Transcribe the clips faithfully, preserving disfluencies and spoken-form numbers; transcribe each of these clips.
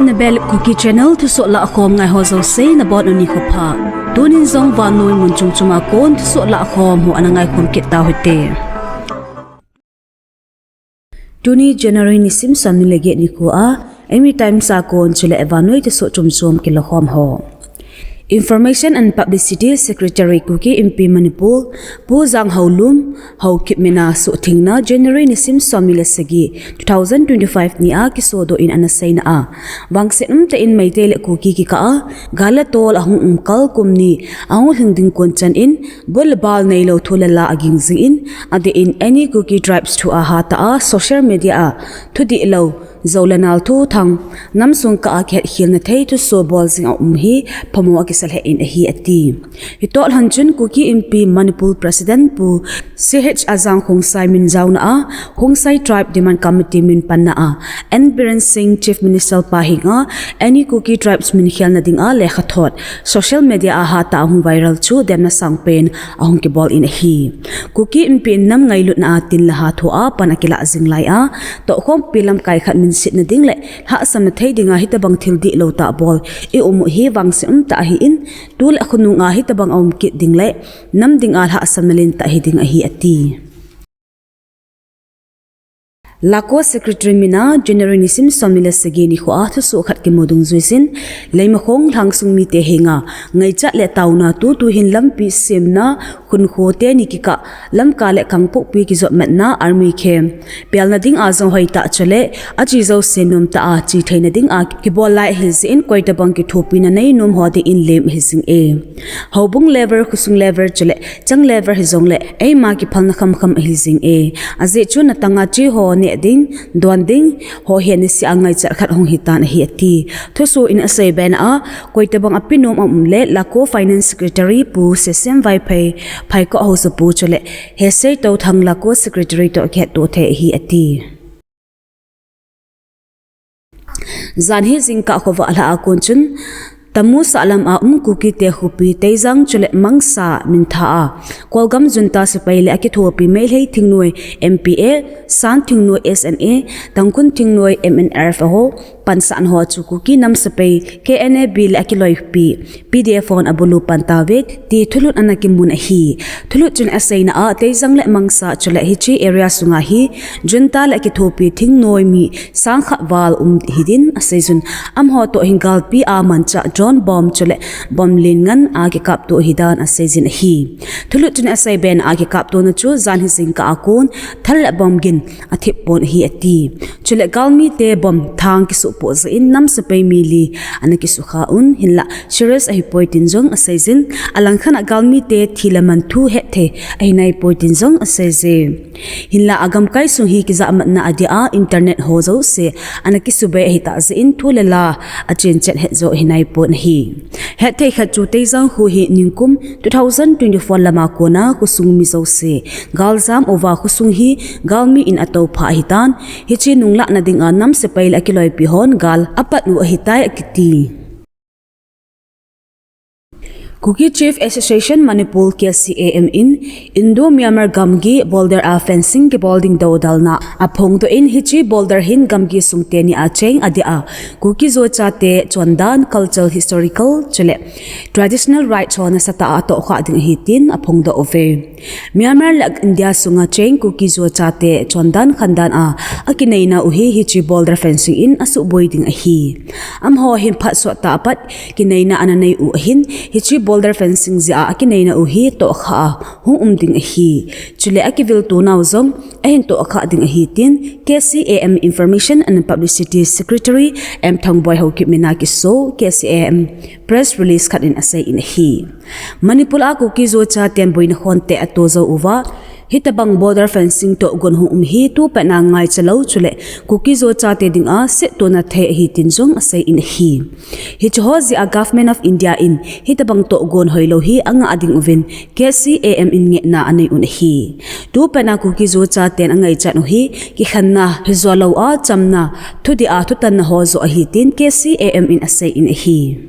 Nabel Kuki Channel thusoh lahkhom ngai ho jouse nabonun nikho pha. Tunin jong vannoi mun chom chom a kon thusoh lahkhom ho ana ngaikhom kit tauhite. Tuni January nisim somni le get nikho a, Eimi Times a kon chule vannoi thusoh chom chom kilakhom ho. Information and Publicity Secretary Kuki Inpi Manipur, Pu Janghaolum Haokip mina suhthengna January nisim somni le sagi, two thousand twenty-five ni a kisodoh in ana seina a, vangset umtah in Meitei le Kuki kikah a gal le tol ahung umkal kum ni ahung lhing ding kon chan in, bul le bal neilou thu le la aging jing in, adeh in any Kuki tribes thu a hatah a social media a thudihlou, jou le nal thuthang, namsung kah a kihetkhelna thei thusoh bol jing a um hi phamo akisa lheh in ahi ati. Hitoh lhon chun Kuki Inpi Manipur President Pu C H Ajang Khongsai min jaona a, Khongsai Tribe Demand Committee min panna a, N Biren Singh Chief Minister pa henga any Kuki tribes min khelna dinga lekhathot social media a hatah a hung viral chu demna sangpen ahung kibol in ahi. Kuki Inpi in nam ngailutna a tin le ha thu a pan akilah jing lai a, tohkhompi lamkai khat minsetna ding le lhahsamna thei dinga hitobang thil dihlou tah bol i um u hi vangset umtah ahi in, tu le khonung a hitobang aum kit ding le nam dinga lhahsamna lentah hiding ahi ati. LACO Secretary mina January nisim somni le sagi nikho a thusoh khat kimu dungjuijin, Leimakhong lhangsung mite henga ngaichat le taona tutu hin lampi semna, khunkho teni kikah Lamka le Kangpokpi kijopmatna army camp pelna dinga jong hoitah chule ache jouse nomtah a che theina dinga kibol lai ahi jeh in koitobang kithopina neinom ho dingin lem ahi jing e. Houbung level, khosung level chule chang level hijongle eima kiphalna khamkham ahi jing e. Ajeh chu natang a che ho neh ding, don ding ho hi nisih a ngaichat khat hung hitan ahi ati. Thusoh in aseibe na a, koitobang apinom aum le LACO Finance Secretary Pu Sesem Vaiphei, Phaikot Haosapu chule Hesei Touthang LACO Secretary toh kihetto thei ahi ati. Jan hi jingkah khovah lhah a kon chun, Tamu sahlam a um Kuki te khopi Teijang chule Mangsa mintha a Kolgam junta sepai le akithopi Meitei thingnoi M P A, San thingnoi S N A, Tangkhul thingnoi M N L F ho pansahna ho chu Kuki nam sepai K N A B le akiloipi P D F hon abulu pan tauve ti thulut ana kimun ahi. Thulut chun aseina a Teijang le Mangsa chule hiche area sunga hi junta le akithopi thingnoi mi sangkhat val um hidin aseijun, amaho toh hin galpi a manchah drone bomb chule bomb lin ngan a kikapto ahidan aseijin ahi. Thulut chun aseibe na a kikaptona chu jan hi jingkah a kon thal le bomb gin athep pon ahi ati. Chule galmite bomb thang kisuhpoh jeh in nam sepai mi li ana kisukha un, hinlah serious ahipoi tin jong aseijin, alangkhat a galmite thi le man thu hetthei ahinaipoi tin jong aseije. Hinlah agamkai sung hi kijahmatna adia internet ho jouse ana kisubei ahitah jeh in thu le la achenchet hetjo ahinaipon ahi. Hetthei khat chu Teijang kho hi ningkum two thousand twenty-four lama kona khosung mi jouse galjam uva khosung hi galmi in atoupha ahitan, hiche nunglahna dinga nam sepai le akiloipi hon gal apat u ahitai akiti. Kuki Chief Association Manipur, K C A M in Indo-Myanmar gamgi border a fencing kibol ding dodalna aphongdoh in, hiche border hin gamgi sung teni a cheng adia Kuki-Zo chate chondan, cultural, historical chule traditional rights ho nasatah a atohkhah ding ahi tin aphongdoh uve. Myanmar le India sunga cheng Kuki-Zo chate chondan khandan a akineina u hi hiche border fencing in asuhboi ding ahi. Amaho hin phat sottah a pat kineina ana nei u ahin, hiche border fencing jeh a akineina u hi tohkhah a hung um ding ahi. Chule akivilto nau jong ahin tohkhah ding ahi tin K C A M Information and Publicity Secretary M Thangboi Haokip mina kiso K C A M press release khat in asei in ahi. Manipur a Kuki-Zo chaten boina khonte ato jou uva, hitobang border fencing tohgon hung um hi tupet na ngaicha lou chule Kuki-Zo chate dinga settona thei ahi tin jong asei in ahi. Hiche ho jeh a Government of India in hitobang tohgon hoilou hi angah ding uvin K C A M in ngehna anei un ahi. Tupet na Kuki-Zo chaten angaichat u hi kikhenna hijo lou a chamna, thudih a thutanna ho joh ahi tin K C A M in asei in ahi.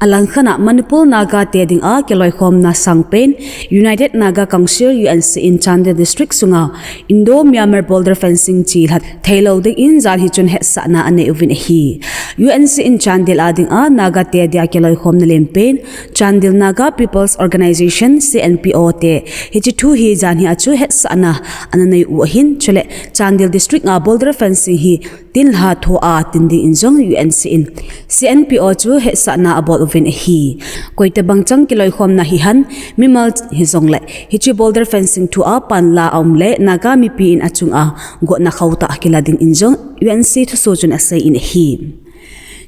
Alangkhat a Manipur Naga te dinga kiloikhomna sangpen United Naga Council, U N C, in Chandel District sunga Indo-Myanmar border fencing chilhat theilou dingin janhi chun hetsahna anei uvin ahi. U N C in Chandel a dinga Naga te dia kiloikhomna lenpen Chandel Naga People's Organization, C N P O te hiche thu hi janhi a chu hetsahna ana nei u ahin, chule Chandel District a border fencing hi tinlha thoa tin dingin jong U N C in C N P O chu hetsahna abol uvin ahi. Koitobang chang kiloikhomna hihen, mimal hijongle hiche border fencing thua panla aum le Naga mipi in achunga gotna khauhtah kila dingin jong U N C thusoh chun aseiyin ahi.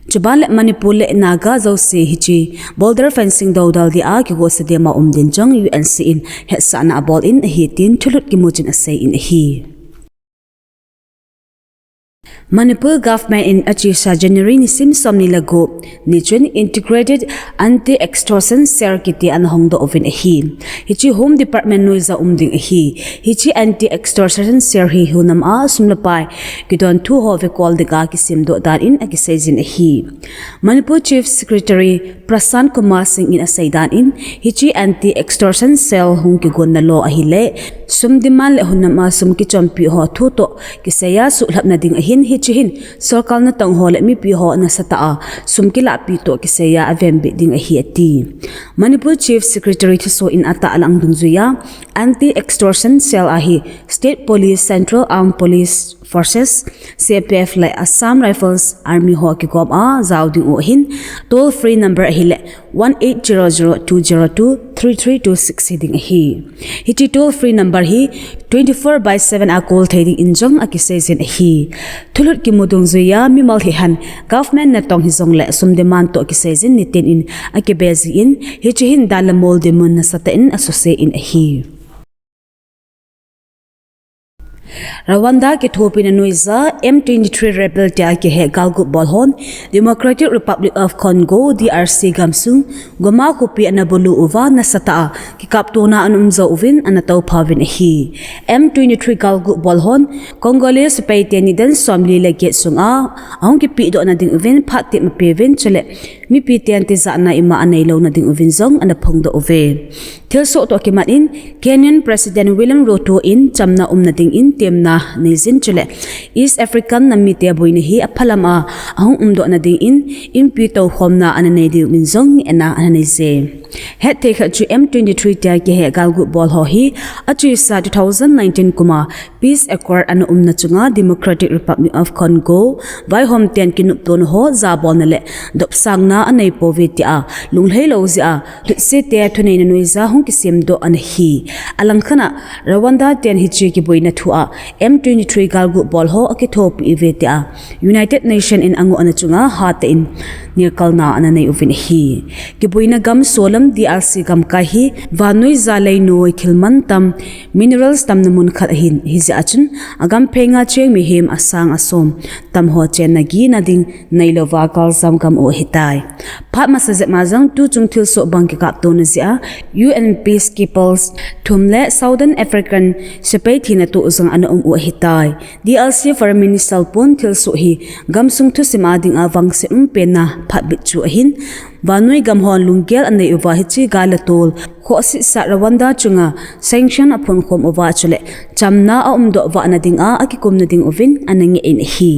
Chuban le Manipur le Naga jouse hiche border fencing doudal dia kigosa dema um din jong U N C in hetsahna abol in ahi tin thulhut kimu chun aseiyin ahi. Manipur government in achesa January nisim somni le gup ni chun Integrated Anti-Extortion Cell kiti ana hongdoh uvin ahi. Hiche Home Department noiya um ding ahi. Hiche Anti-Extortion Cell hi hunam a sum le pai kidon thu ho vekol dinga kisemdoh dan in akiseijin ahi. Manipur Chief Secretary Prashant Kumar Singh in asei dan in, hiche Anti-Extortion Cell hung kigonna lou ahile, sum demand le hunam a sum kichonpi ho thu toh kiseiya suhlhapna ding ahin, hiche hin sorkar natong ho le mipi ho nasatah a sum kilahpi toh kiseiya avenbit ding ahi ati. Manipur Chief Secretary thusoh in atahlang dungjuiya, Anti-Extortion Cell a hi State Police, Central Armed Police Forces, C P F le Assam Rifles Army ho kigom a jao ding u ahin, toll free number ahile one eight zero zero two zero two three three two six hi ding ahi. Hiche toll free number hi twenty-four by seven a call thei dingin jong akiseijin ahi. Thulhut kimu dungjuiya mimal hihen government natong hijongle sum demand toh kiseijin nitin in akibe jin, hiche hin dan le mol dinmun nasatah in asuse in ahi. Rwanda kithopina noiya M twenty-three rebel tia kihe galgup bol hon Democratic Republic of Congo, D R C gamsung Goma khopi ana bulu uva nasatah a kikaptona ana um jou uvin ana toupha uvin ahi. M twenty-three galgup bol hon Congolese sepai te nidan somli le get sunga ahung kipehdoh na ding uvin phat tep apeuvin, chule mipi ten tijatna ima aneilou na ding uvin jong ana phongdoh uve. Thilsoh toh kimat in, Kenyan President William Ruto in chamna umna dingin temna neijin, chule East African nam mite boina hi aphalam a ahung umdoh na dingin inpi toukhomna ana nei diuvin jong ngehna ana neije. Hetthei khat chu M twenty-three tia kihe galgup bol ho hi achesa two thousand nineteen kum a Peace Accord ana umna chunga Democratic Republic of Congo vaihom ten kinoptona ho jabolna le dopsangna anei pouve tia lunglhai lou jeh a lhutset te thuneina noiya hung kisemdoh ana hi. Alangkhat a Rwanda ten hiche kiboina thua M twenty-three galgup bol ho akithopi uve tia United Nation in angohna chunga hatah in nirkalna ana nei uvin ahi. Kiboina gam solam D R C gamkai hi vannoi ja leinoi thil mantam, minerals tamna mun khat ahin, hijeh a chun agam phenga cheng mihem asang asom tam ho chenna gina ding neilouva galjam gam u ahitai. Phat masa jep ma jong tuchung thilsoh bang kikaptona jeh a U N peacekeepers thum le Southern African sepai thina toh jong ana um u ahitai. D R C Foreign Minister pon thilsoh hi gamsung thusim a dinga vangset umpenna phatbit chu ahin, vannoi gam hon lunggel anei uva hiche gal le tol khohsetsah Rwanda chunga sanction aphonkhom uva chule chamna aumdoh vahna dinga akikumna ding uvin ana ngeh in ahi.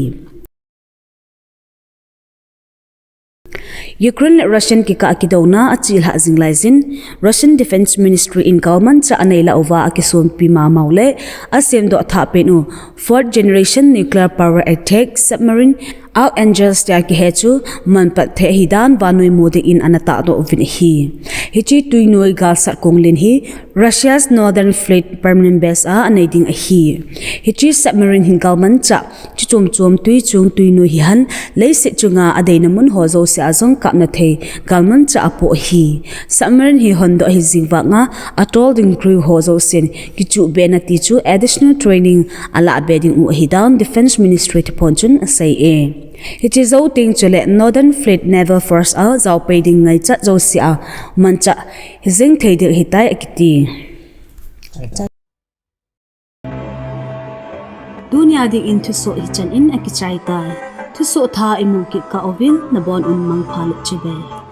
Ukraine le Russian kikah a kidouna achelhah jing laijin, Russian Defense Ministry in galmanchah anei lah uva akisonpi mamau le asemdoh thahpen u fourth generation nuclear power attack submarine Archangel tia kihe chu manpat thei ahidan vannoi mu dingin ana tahdoh uvin ahi. Hiche twinoi galsat konglen hi Russia's Northern Fleet permanent base a anei ding ahi. Hiche submarine hin galmanchah chuchom chom twichung twinoi hihen leiset chunga adeina mun ho jouse a jong kapna thei galmanchah apoh ahi. Submarine hi hondoh ahi jing vanga atol ding crew ho jousen kichuhbena ti chu additional training alahbe ding u ahidan Defense Ministry thuphon chun asei e. Hiche jou teng chule Northern Fleet Naval Force a jaopei ding ngaichat jouse a manchah hijeng thei ding ahitai akiti. Tunia dingin thusoh hichan in akichaitai. Thusoh thah imu kit kah uvin nabon un mangpha le chibai.